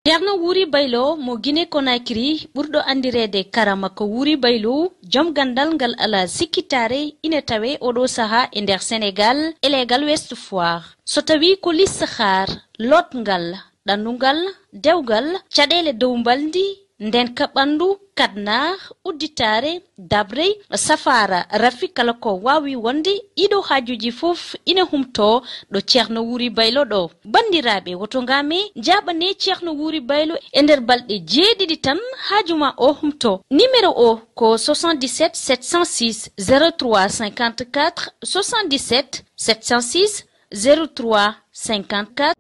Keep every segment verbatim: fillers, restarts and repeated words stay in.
Ceerno Wuuri Baylo mo Guinée Conakry, ɓurɗo anndireede Karama ko Wuuri Baylo, joom ganndal ngal alaa sikkitaare, ina tawee oɗo sahaa e nder Senegaal e leegal Ouest Foire. So tawii ko listixaar, lootngal, ɗannungal, dewgal, caɗeele dow mbalndi, ndeenka ɓanndu, kadnar, udditaare, dabrey, safaara, rafi, kala ko waawi wonde, ɗiɗo haajuuji fof ina humtoo ɗo Ceerno Wuuri Baylo ɗo. Banndiraaɓe, woto ngam e njaaɓane Ceerno Wuuri Baylo e nder balɗe jeeɗiɗi tan haaju ma o humto. Numéro o ko soixante-dix-sept sept cent six zéro trois cinquante-quatre, soixante-dix-sept sept cent six zéro trois cinquante-quatre.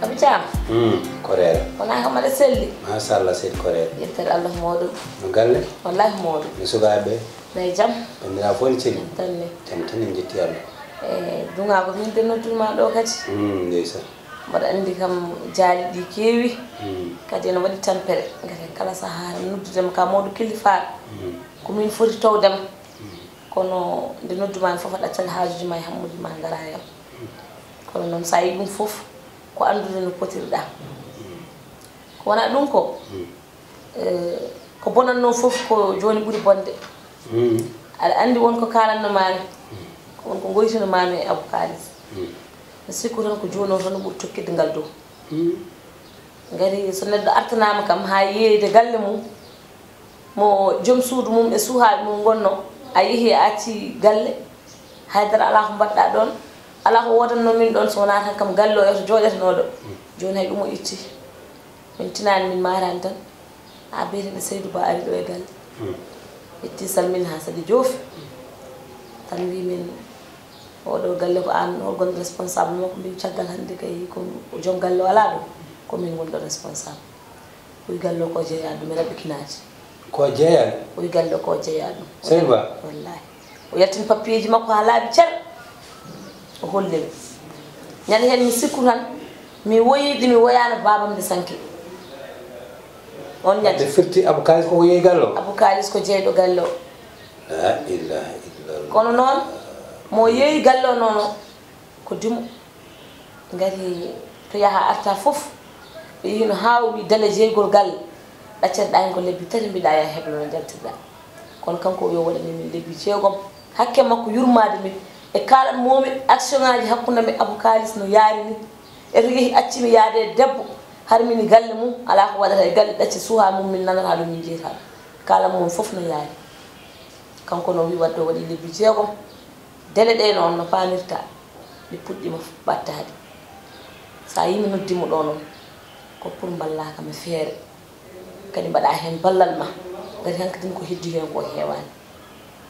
Abou Thiam. Hmm, ko reere. Wonaa kam aɗa selli. Machallah, seydi ko reere. Yettere Allah mawɗo. No galle? Wallahi mawɗo. No sukaaɓe? Nayi jam. Banndiraaɓe fof ne celli? Jam tan ni. Jam tan en njetti Allah. E duŋaagu min de nodduma ɗo kadi. Hmm, ndeysaan. Mboɗo anndi kam jaali ɗi keewi. Hmm. Kadi ene waɗi tampere. Ngati kala sahaa noddude ma ka mawɗo killifaaɗo. Hmm. Ko min foti towde ma. Hmm. Kono nde nodduma en fof a ɗaccat haajuuji ma e hammuuji ma ngara yam. Hmm. Kono noon so a yi ɗum fof ko anndude no potirɗa. Hmm. Ko wona ɗum ko. Hmm. Eh, ko bonannoo fof ko jooni ɓuri bonde. Hmm. Aɗa anndi won ko kaalanno maami. Hmm. Ko won ko goytino maami e Abou Kalis. Hmm. Mi sikku tan ko jooni o tan o ɓuri tokkitde ngal dow. Hmm. Ngati so neɗɗo artanaama kam haa yeeyde galle mum, mo joom suudu mum e suhaaɓe mum ngonno, a yehi a acci galle, haydara alaa ko mbaɗɗa ɗoon, alaa ko woodannoo min ɗoon so wonaa tan kam galle o e to jooɗetenooɗo. Hmm. Jooni hay ɗum o itti. Min tinaani, min maaraani tan. Haa biyeteeɗo Seydou Ba ari ɗo e galle. Hmm. Ƴetti salmina haa Sadi Diouf. Tan wii min, "Oɗo galle ko aan o gon responsable makko." Mbimi, "Caggal hannde kay ko joom galle o alaa ɗo. Ko min woni ɗo responsable." Wi galle o ko jeyaa ɗum e raɓɓikinaade. Ko jeyaa? Wi galle o ko jeyaa ɗum. Seydou Ba? Wallahi. O yaltini papiyeeji makko haa laaɓi cer. O holli mi. Ñande heen mi sikku tan, mi woyiiɗi, mi woyaano baabam nde sanki. On ñande. Nde firti Abou Kalis ko yeeyi galle o? Abou Kalis ko jeyɗo galle o. La ilaha illallah. Kono noon, mo yeeyi galle o noon o, ko dimo. Ngati to yaha arta fof, ɓe yehino haa o wi dele jeygol galle, ɗaccere ɗa heen ko lebbi tati, mbiɗa yaha heblo no njaltirɗa. Kono kanko o wi o waɗani min lebbi jeegom. Hakke makko yurmaade min. E kaalan momi action ngaji hakkunde mi Abou Kalis no yaari ni. E to yehi acci mi yaade e debbo, harmini galle mum, alaa ko waɗata e galle ɗacce suha mum, min nanata ɗum, min jeyata ɗum. Kaalan mum fof no yaari. Kanko no wi wadde o waɗi lebbi jeegom. Dele ɗe noon no paamirta, ɗi puɗɗima ɓattaade. So a yii mi noddi mo ɗo noon, ko pour mballaa kam e feere. Kadi mbaɗa heen ballal ma. Ngati hankadin ko heddi heen ko heewaani.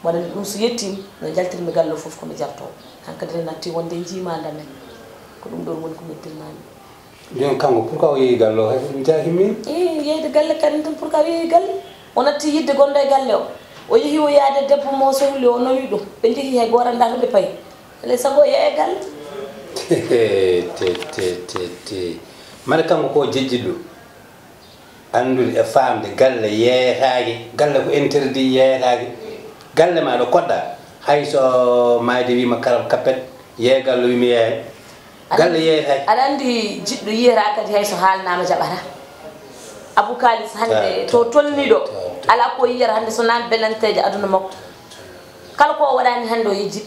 Waɗani ɗum so yettiima, no njaltirmi galle o fof ko mi jartoowo. Hankadin natti wonde njiima ndamen. Ko ɗum ɗoon woni ko noddirmaami. Jooni kanko, pourquoi o yeeyi galle o? Hay ko ɗum jaaki min? Ii, yeeyde galle kadi tan, pourquoi o yeeyi galle? O natti yidde gonɗo e galle o. O yehi o yaade debbo mo sohli o, o nawi ɗum. Ɓe njehi hay gooto anndaa to ɓe payi. Alay sago o yeeya e galle. Te, te, te, te. Mara kanko ko jejjitɗo. Anndude e faamde galle yeeyataake, galle ko interdit yeeyataake. Galle ma ɗo koɗɗa, hay so maayde wiima karab kappet, yeeya galle wiimi yeeya. Galle yeeyataake. Aɗa anndi jiɗɗo yiyata kadi hay so haalnaama jaɓata. Abou Kalis hannde to tolniiɗo, alaa ko yiyata hannde so naan belanteeje aduna makko. Kala ko o waɗaani hannde o yejjit.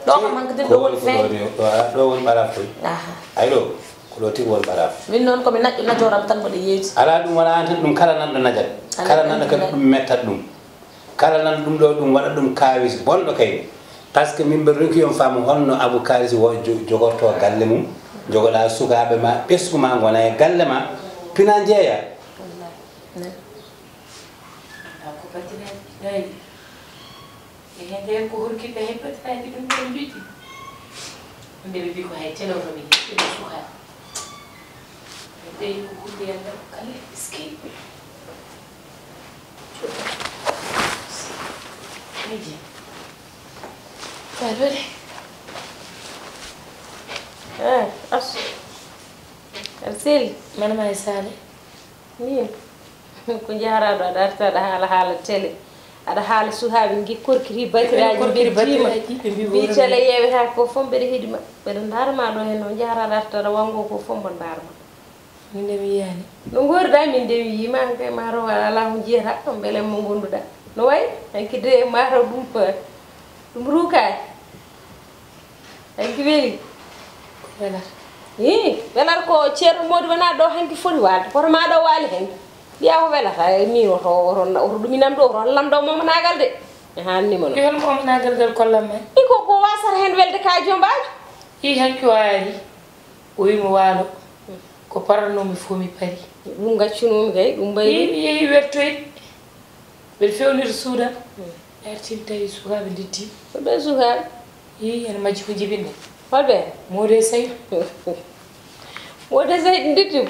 Ɗo kam hankadi ɗo woni feeñ. Ɗo woni ɓaraaf koy. Aha. Ay ɗo, ko ɗo tigi woni ɓaraaf. Min noon ko mi naƴƴo najooram tan mboɗo yeeji. Alaa ɗum wona aan tan, ɗum kala nanɗo najat. Alaa kala ɗum nanɗo kadi ɗum mettat ɗum. Kala nan ɗum ɗo, ɗum waɗa ɗum kaawis bonɗo kay. Par ce que min mbeɗa ronki yon faamu holno Abou Kalis wo jo-, jogorto galle mum, jogoɗa sukaaɓe ma, ɓesngu ma ngona e galle ma, pina jeeya. Wallahi. Ne. Ko battinaaji ɗi ɗaali. E heen ko horkiɗɗa he battinaaji ɗum ɗo mbiɗi. Nde ɓe mbi ko hay télé o mi heɓɓino sukaaɓe. Ɓe ɓeyi ko hunde yalla kala eskey. Miji. Alwele. Eh, asu. Arseli. Mana ma e sale. Min. Ko njaharaɗo aɗa arta aɗa haala haala télé. Aɗa haala suhaaɓe ngi korkiri batiraji. Korkiri batiraji, ɓe mbi mbi télé yeweta ko fof mbeɗa heɗima. Mbeɗa ndaarama ɗo hen o njaharaɗo arta aɗa wango ko fof mbo ndaarama. Min de mi yiyani. No ngoriɗa min de mi yima kay ma ro ala mo jiyata ɗum beele mo gonduɗa. No way hanki de ma ro ɗum ɗum rukaani. Hanki weli. Ko welata. Ii, welata ko ceerno Mody wona ɗo hanki foti walde. Koto ma ɗo wali hanki. Mbiya ko welata e min oto oto oto ɗuminam ɗo oto lamɗo momanagal de. E hanni mono. Yo hol momanagal gal kollam men. Iko ko wasata hen welde ka jombajo. Ii hanki o ari. O wi mo waalo. Ko paranoomi fof mi pari. Ɗum gaccunomi kay ɗum mbayri. Mi yehi wertoyde. Mbeɗa fewnita suudan. Artin tawi sukaaɓe ndettii. Ko ɓe sukaaɓe? Ii ene majji ko jibinɗe. Holɓe? Moode Saydu. Moode Saydu ndettii.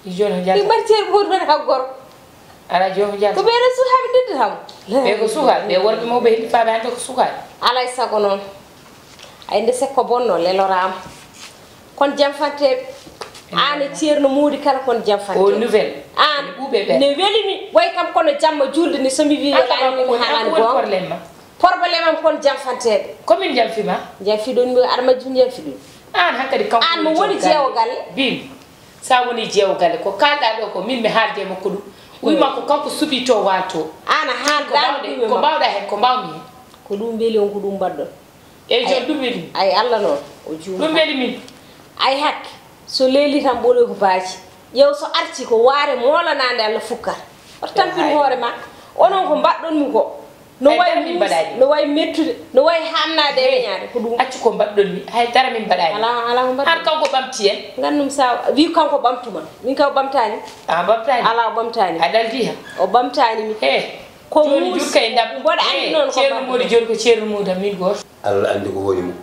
Jooni o jalta. Ɗi mbaɗi ceer ɓurɗo ha gorko. Ala jooni o jalta. Ko ɓeɗo sukaaɓe ndettii ham. Ɓe ko sukaaɓe ɓe worɓe mawɓe heddi faaɓe hannde ko sukaaɓe. Alay sago noon. Ay nde sekko bonno leloraama. Kon jamfanteɓe. Aan e ceerno Moodi kala kon jamfanteɓe. O nouvelle. Aan ne welimi way kam kono jamma julde ni so mi wi yo laani mi haalani goonga. Problème am kon jamfanteɓe. Komin jamfima? Jamfiɗon mi aɗa majjum jamfiɗon. Aan hakkadi kanko. Aan mo woni jeewo galle. Bim. Sa woni jeewo galle ko kalɗa ɗo ko min mi haalde makko ɗum. Wima ko kanko suɓi to wato. Aan a haalda ko mbawɗa hen ko mbawmi hen. Ko ɗum beeli on ko ɗum mbaɗɗon. Eyi jooni ɗum weli min. Ay Allah noon o juuma. Ɗum weli min. Ay hakke so leeli tan ɓoloy ko baaji. Ƴeew so arti ko waare moolanaande Allah fukkar. Oto tampin hoore ma. Onon ko mbaɗɗon mi ko. No wayi muusi, no wayi mettude, no wayi haamnaade e weñaade ko ɗum. Accu ko mbaɗɗon mi hay dara min mbaɗaani. Alaa alaa ko mbaɗɗon. Har kanko ɓamti en. Ngannum sa wi kanko ɓamtuma. Min kaw ɓamtaani. A ɓamtaani. Alaa o ɓamtaani. A ɗaldi ha. O ɓamtaani mi. He. Ko muusi. Mboɗo anndi noon ko ceerno Mody jooni ko ceerno Mody min gooto. Allah anndi ko woni mum.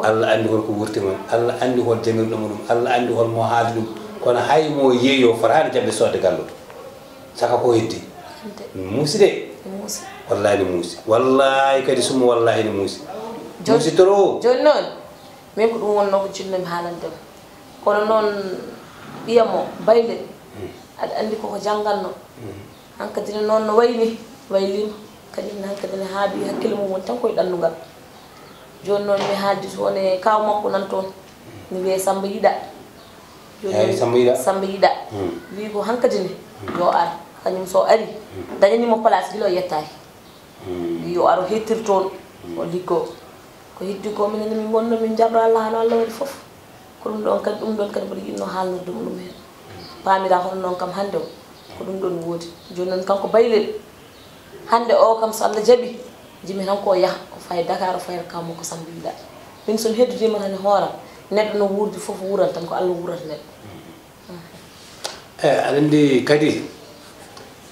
Allah anndi hol ko wurti mum. Allah anndi hol jamirɗo mum. Allah anndi hol mo haali ɗum. Kono hay mo yeeyo fotaani jaɓde soodde gallo. Saka ko heddi. Muusi de. Muusi. Wallahi ne muusi. Wallahi kadi suma wallahi ne muusi. Muusi toro. Jooni noon min ko ɗum wonnoo ko jiɗnoomi haalande ma. Kono noon ɓiyam o Bayle aɗa anndi koko jannganno. Hankadi ne noon no wayni waylima kadi ne hankadi ne haabi hakkille mum woni tan koye ɗannungal. Jooni noon mi haaldi toon e kaaw makko nan toon mi wiye Samba Yiɗa. Jooni noon Samba Yiɗa wi ko hankadi ne yo ar kañum so ari dañanimo place gila o yettaaki. Wi yo ar o hettir toon o liggo. Ko heddi ko minen min ngonno min jarɗo Allah hano Allah waɗi fof. Ko ɗum ɗon kadi ɗum ɗon kadi mboɗo yiɗno haalnorde mo ɗum heen. Paamira hono noon kam hannde o ko ɗum ɗon woodi. Jooni noon kanko Baylel hannde o kam so Allah jaɓi jimi tan ko yaha o faya Dakar o fayra kaw makko Samba Yiɗa. Min so mi heddodiima tan e hooram neɗɗo no wuurdi fof wuuran tan ko Allah wuurata neɗɗo. Eyi aɗa anndi kadi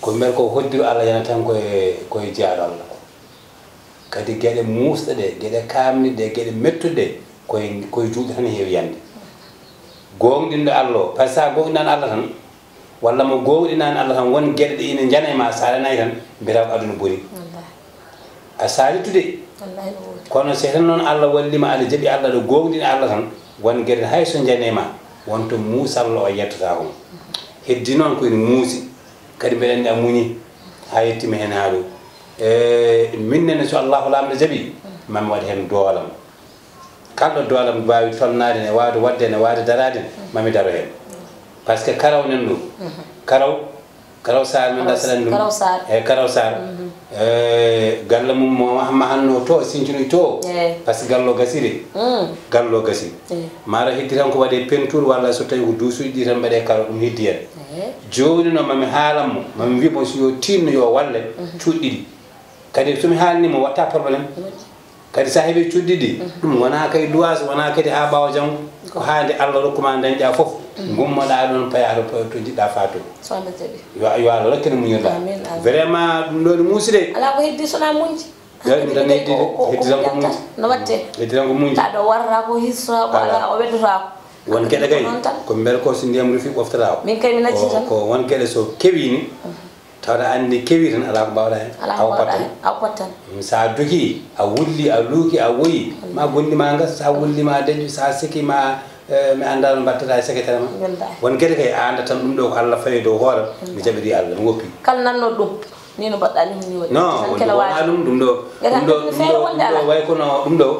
ko mbel ko hoddiro Allah yana tan koye koye jeyaaɗo Allah. Kadi geɗe muusɗe ɗe geɗe kaamniɗe geɗe mettuɗe koye koye juuɗe tan heewi yande. Gooŋɗinɗo Allah o par ce que a gooŋɗinaani Allah tan walla mo gooŋɗinaani Allah tan won geɗe ɗe ina njana e ma so a renay tan mbiyata ko aduna boni. A saalitu de. Kono so tan noon Allah wallima aɗa jaɓi Allah aɗa gooŋɗini Allah tan won geɗe hay so njane ma won to muusallo o yettotaako ma. Heddi noon ko ina muusi kadi mbeɗa anndi a muñi haa yettima heen haa ɗo. E min nene so Allahu laamɗo jaɓi mami waɗ heen doolam. Kalɗo doolam waawi tolnaade ne waawde waɗde ne waawde daraade ne mami daro heen. Par ce que karaw nan ɗo karaw karaw Saar min ɗasaɗan ɗum e karaw Saar. Eh, galle mum mo mahanno to, sincinoy to. Eh. Parce que gallo gasiri. Mm. Gallo gasi. Eh. Mara heddi tan ko waɗe peinture walla so tawi ko duusuji ɗi tan mbaɗe karo ɗum heddi hen. Eh. Joni no mami haalan mo, mami wi mo so yo tinno yo walle cuuɗi ɗiɗi. Kadi so mi haalni mo watta problème. Kadi sa heɓi cuuɗi ɗiɗi, ɗum wona kay luwaas, wona kadi ha ɓawo janngo. Ko hande Allah rokkuma dañɗa fof, gummoɗa ɗon paya to, to jiɗɗa fa to. So Allah jaɓi. Yo, yo Allah rokkene muñirɗa. Amin, amin. Vraiment ɗum ɗo ne muusi de. Ala ko heddi sona muñji. Ɗum tan heddi de, heddi tan ko muñji. No watte? Heddi tan ko muñji. Taɗo warata ko hisra ko ala o weddotako. Won geɗe kay, ko mbel ko si ndiyam rufi ɓoftata o. Min kay mi nacci tan. Ko won geɗe so kewini, tawde anndi kewi tan, alaa ko mbaawɗaa heen. Alaa ko mbaawɗaa heen, aw pottan. Aw pottan. Mm, so a dogi, a wulli, a luuki, a woyi, ma gonɗi ma ngas, so a wulli ma deƴƴu, so a seki ma, eh, mi anndaa no mbaɗtataa e seketare ma. Wallaahi. Won geɗe kay a anndat tan ɗum ɗo ko Allah fawi dow hoore, mi jaɓiri Allah, mi woppi. Kala nanno ɗum, ni no mbaɗɗaa ni, ni waɗi. Non, wonaa ɗum, ɗum ɗo, ɗum ɗo, ɗum ɗo, ɗum ɗo way kono ɗum ɗo,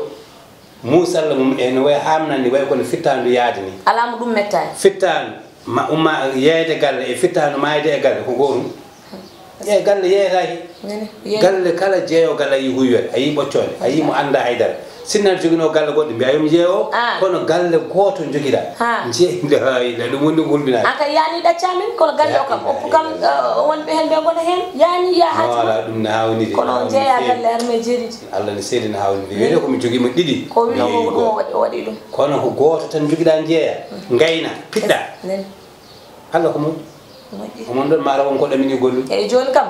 muusalla mum e no way haamnani, way kono fittaandu yaade ni. Alaa mo ɗum mettaani. Fittaandu. Ma umma yeeyde galle e fittaandu maayde e galle ko gootum. Eyi, galle yeeyetaake. Galle kala jeeyo galle a yii huywere, a yii ɓoccoonde, a yii mo anndaa haydara. Sinno aɗa joginoo galle goɗɗo, mbiyaa yo mi jeeyo, kono galle gooto njogiɗaa. Jeeyde, hay, ɗum woni ko hulɓinaade. An kay yaani ɗaccaa min, kono galle o kam, okku kam, eh, wonɓe heen ɓe ngona heen. Yaani yaa haa. Non, alaa, ɗum ne haawni de. Kono on jeeyaa galle armée jeeɗiɗi. Allah ne seedi ne haawni de. Wiyetee ko mi jogii mo ɗiɗi. Ko wino ko ɗum o waɗi, o waɗi ɗum. Kono ko gooto tan njogiɗaa njeeya. Ngayna, piɗɗa. Allah ko moƴƴi. Moƴƴi. Omon ɗon maara won ko ɗamini gollu. Eyi, jooni kam,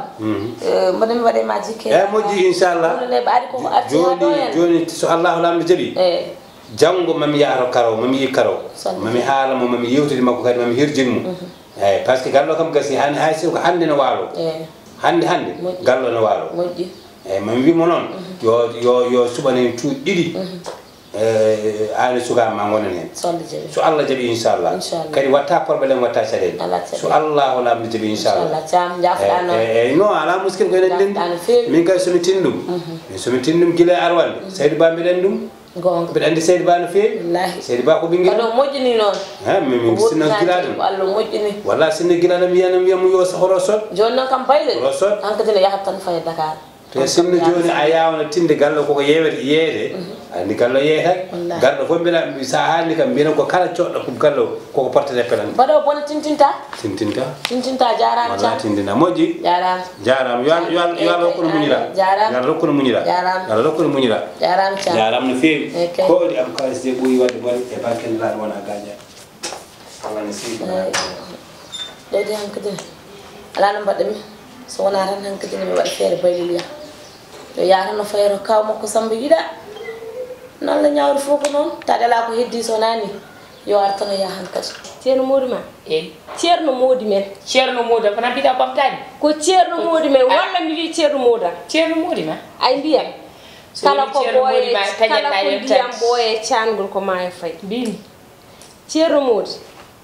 eh, mboɗo mi waɗe ma jikke. Eyi, moƴƴi, inchallah. Ɗum ne ɓaadi ko arti jooni, jooni, so Allahu Laamɗo jaɓi. Eyi. Janngo mami yahro karaw, mami yi karaw. Mami haala mo, mami yewtidi makko kadi, mami hirjin mo. Eyi, parce que gallo kam gasi, han-, hay si ko hannde no waalo. Eyi. Hannde, hannde, gallo no waalo. Moƴƴi. Eyi, mami wi mo noon, yo, yo, yo suɓan en cuuɗi ɗiɗi. Eh, aan e sukaaɓe ma ngonen heen. So Allah jaɓi. So Allah jaɓi, inchallah. Inchallah. Kadi watta problème, watta caɗeele. Alaa caɗeele. So Allahu Laamɗo jaɓi, inchallah. Inchallah, Caam, njaafɗaa noon. Eh, eh, eh, non, alaa muskil ko enen ndenndi. Njaafɗaa no feewi. Min kay so mi tinndum. Mhm. Min so mi tinndum gila e arwande. Mhm. Saydu Ba mbiɗa anndi ɗum. Goonga. Mbiɗa anndi Saydu Ba no feewi. Wallaahi. Saydu Ba ko ɓinngel. Kadi o moƴƴini noon. Ha, min, min sinno gila ɗum. Ko Allah moƴƴini. Walla sinno gila ɗum, wiyanam, wiyanam yo so horo sot. Jooni noon kam Baylel. Horo sot. Hankadi ne yahat tan faye Dakar. Te sinno jooni a yaawana tinde galle koko yeewete, yeeyete, anndi galle yeeyetake. Wallaahi. Garɗo fof mbiɗa, sa haalni kam, mbiɗen ko kala coɗɗo ko galle o, koko portete pelante. Mbaɗo bona tintinta? Tintinta. Tintinta, jaaraama. Wallaahi Caam. Tintinta. Moƴƴi. Jaaraama. Jaaraama. Yo Allah, yo Allah, yo Allah rokku no muñira. Jaaraama. Yo Allah rokku no muñira. Jaaraama. Yo Allah rokku no muñira. Jaaraama Caam. Jaaraama no feewi. Koɗi am kaalis de ɓooyi waɗde bone e banque Nulaaɗo wona gaaña. Eyi. Ɗo de hankadi ne, alaa no mbaɗɗa mi, so wonaa tan hankadi ne mi waɗa feere Baylel yaha. Yo yaha tan no fayro kaw makko Sammba yiɗa. Noon la ñaawri fof ko noon, taade alaa ko heddi so wonaa ni, yo ar tan o yaha hankadi. Ceerno Moodi ma? Eyi. Ceerno Moodi men. Ceerno Moodi, kono mbiɗa ɓamtaani? Ko Ceerno Moodi men, walla mi wii Ceerno Mooda? Ceerno Moodi ma? Ay ndiyam. Kala ko ɓooye, kala ko ndiyam ɓooye caangol ko maayo fayi. Mbimi. Ceerno Moodi,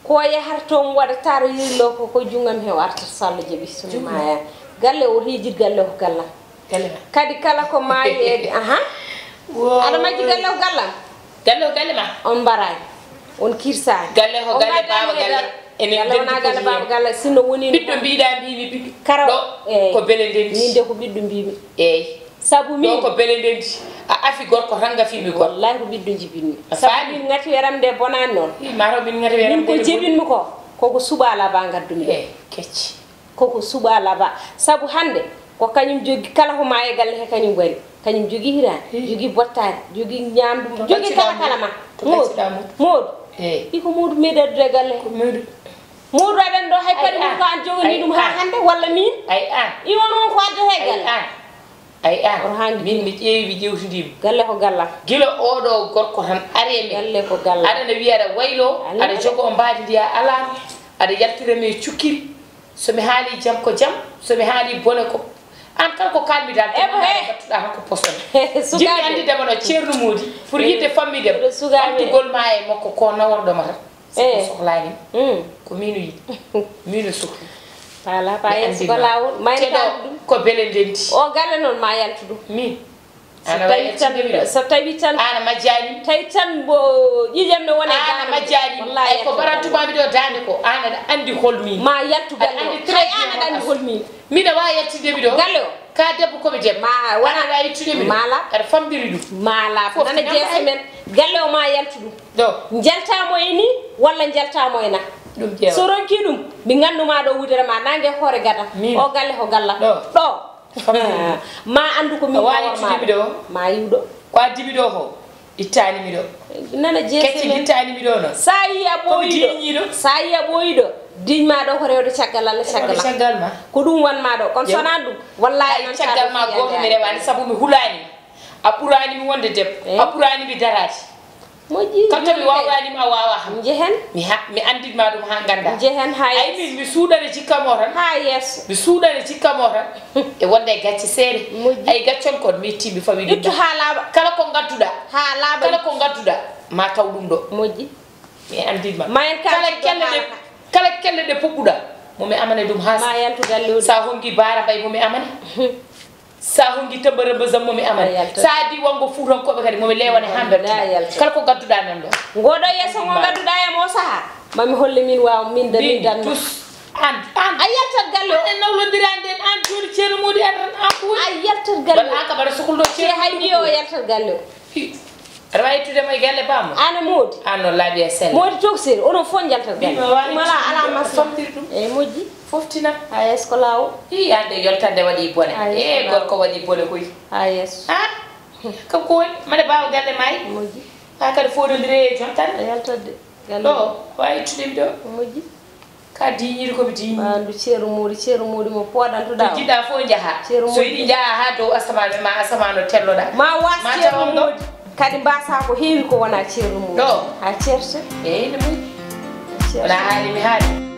ko yahata toon waɗata ro yirlo ko, ko junngam he o artata so Allah jaɓi, so mi maaya. Galle o hiijit galle ko gallam. Galle ma. Kadi kala ko maayi e, aha. Aɗa majji galle ko gallam? Galle ko galle ma. On mbaraani. On kirsaani. Galle ko galle baaba galle. Enen galle wona galle baaba galle, sinno woni ɓiɗɗo mbiɗa mbimi ɓiɗɗo. Karaw. Ɗo, eyi. Ko bele ndendi. Min de ko ɓiɗɗo mbimi. Eyi. Sabu min. Ɗo ko bele ndendi. A afi gorko tan gafimi gorko. Wallahi ko ɓiɗɗo jibinmi. A faami? Sabu min ngati weram nde bonaani noon. Ii, mataw min ngati weram nde. Min ko jibinmi ko, koko suɓa laba ngaddumi. Eyi, kecci. Koko suɓa laba. Sabu hannde, ko kañum jogi kala ko ma e galle he kañum wari. Kañum jogi hiraani, jogi bottaari, jogi ñaamdu, jogi kala kala ma. Moodu, Moodu. Eyi. Iko Moodu meeɗi addude e galle he. Ko Moodu. Moodu aɗa anndi ɗo hay paɗi mum ko an joganii ɗum haa hannde walla miin? Ay an. Iwon on ko addata e galle. Ay an. Ay an. Oto haa min mi ƴeewi, mi ƴeewtidii mo. Galle ko gallam. Gila oɗo gorko tan ari e men. Galle ko gallam. Aɗa na wiya aɗa waylo, aɗa jogo mbaadi ndi a alaa, aɗa yaltira mi e cukkiri. So mi haali jam ko jam, so mi haali bone ko. An kala ko kaalmi dal, to mbaɗɗuɗaa tan ko posone. Jiɗmi anndude mo no Ceerno Moodi, pour yiɗde fammideemo. Ɓamtugol ma e makko ko naworɗo ma tan. Sabu sohlaani. Ko miin o yiɗi. Miin o sohli. Pala pa yeeso ko laawol. Mayni ka ɗum. Ko bele ndendi. O galle noon ma yaltu ɗum. Miin. So tawi tan, so tawi tan, ana majjani. Tawi tan mbo ƴiƴam ne wona. Ana majjani. Wallahi ay ko baran tubaɓe ɗo daande ko. Ana aɗa anndi hol miin. Ma yaltu galle. Hay ana aɗa anndi hol miin. Miɗa waawi yaltinde mi ɗo. Galle o. Ka debbo ko mi debbo. Ma wona a ittude mi. Mala. Aɗa famdiri ɗum. Mala. Fof nana jeese men. Galle o ma yaltu ɗum. Ɗo. Njaltamo e ni walla njaltamo e na. Ɗum jeewa. So ronki ɗum, mi nganndu ma ɗo wudere ma nange hoore gada. Min. O galle ko galla. Ɗo. Ɗo. Famdiri ɗum. Ma anndu ko min. A wawi ittude mi ɗo. Ma yiwɗo. Ko a diwi ɗo ko. Ittaani mi ɗo. Nana jeese men. Kecce ittaani mi ɗo noon. Sa yi a ɓooyiɗo. Sa yi a ɓooyiɗo. Diñ ma ɗo ko rewde caggal Allah, caggal ma. Ko ɗum wan ma ɗo. Kono so wonaa ɗum, wallahi noon caggal ma gooto mi rewaani, sabu mi hulaani. A ɓuraani mi wonde debbo. A ɓuraani mi daraade. Moƴƴi. Kala to mi waawraani ma, a waawaa kam. Njehen. Mi ha, mi anndin ma ɗum haa ngannda. Njehen haa yeeso. Ay min, mi suuɗane jikkam o tan. Haa yeeso. Mi suuɗane jikkam o tan. E wonde e gacce seeɗa. Moƴƴi. Ay gaccon kon mi itti mi fawi ɗum. Ittu haa laaɓa. Kala ko ngadduɗa. Haa laaɓa. Kala ko ngadduɗa ma taw ɗum ɗo. Moƴƴi. Mi anndin ma. Ma en kala kelle ɗe, kala kelle ɗe puɓɓuɗa mo mi amane ɗum haa. Ma yaltu galle o. Sa hongi baara mbay mo mi amane. Sa hongi tambara mbasam mo mi amane. Sa di wango fuutankoɓe kadi mo mi lewane haa mbettuma. Kala ko ngadduɗa nan ɗo. Ngoɗo yeeso ngo ngadduɗa e mo saha. Ma mi holle min waaw min da min dan. Tus. An, an. A yaltat galle o. An nawlondirande en an joni ceerno Mody an an ko woni. A yaltat galle o. Wala ka bara sukul ɗo ceerno. Hay mbiyo o yaltat galle o. Aɗa wawi ittude mo e galle bammo? Ana Mody. An noon laaɓi e sella. Mody toksir, onon fof njaltat galle. Mala ala masla. Famɗiri ɗum. Eyi moƴƴi. Foftina. Hay so ko laawol. Hi, an de yoltande waɗi bone. E gorko waɗi bone koy. Ha yeeso. Ha? Kam ko woni? Mane baawa galle maayi? Moƴƴi. Ha kadi fodondire e jontan. A yaltat de. Galle. Ɗo, wawi ittude mi ɗo. Moƴƴi. Ka diñiri ko mi diñi. Andu ceeru Mody, ceeru Mody mo pooɗantuɗa o. Jiɗɗa fof njaha. Ceeru Mody. So yiɗi njaha ha dow asamaan, ma asamaan o telloɗa. Ma was ceeru Mody. Kadi mbasa ko heewi ko wona ceeru Mody. Ɗo. A certe. Eyyi, ne moƴƴi. Wona haali mi haali.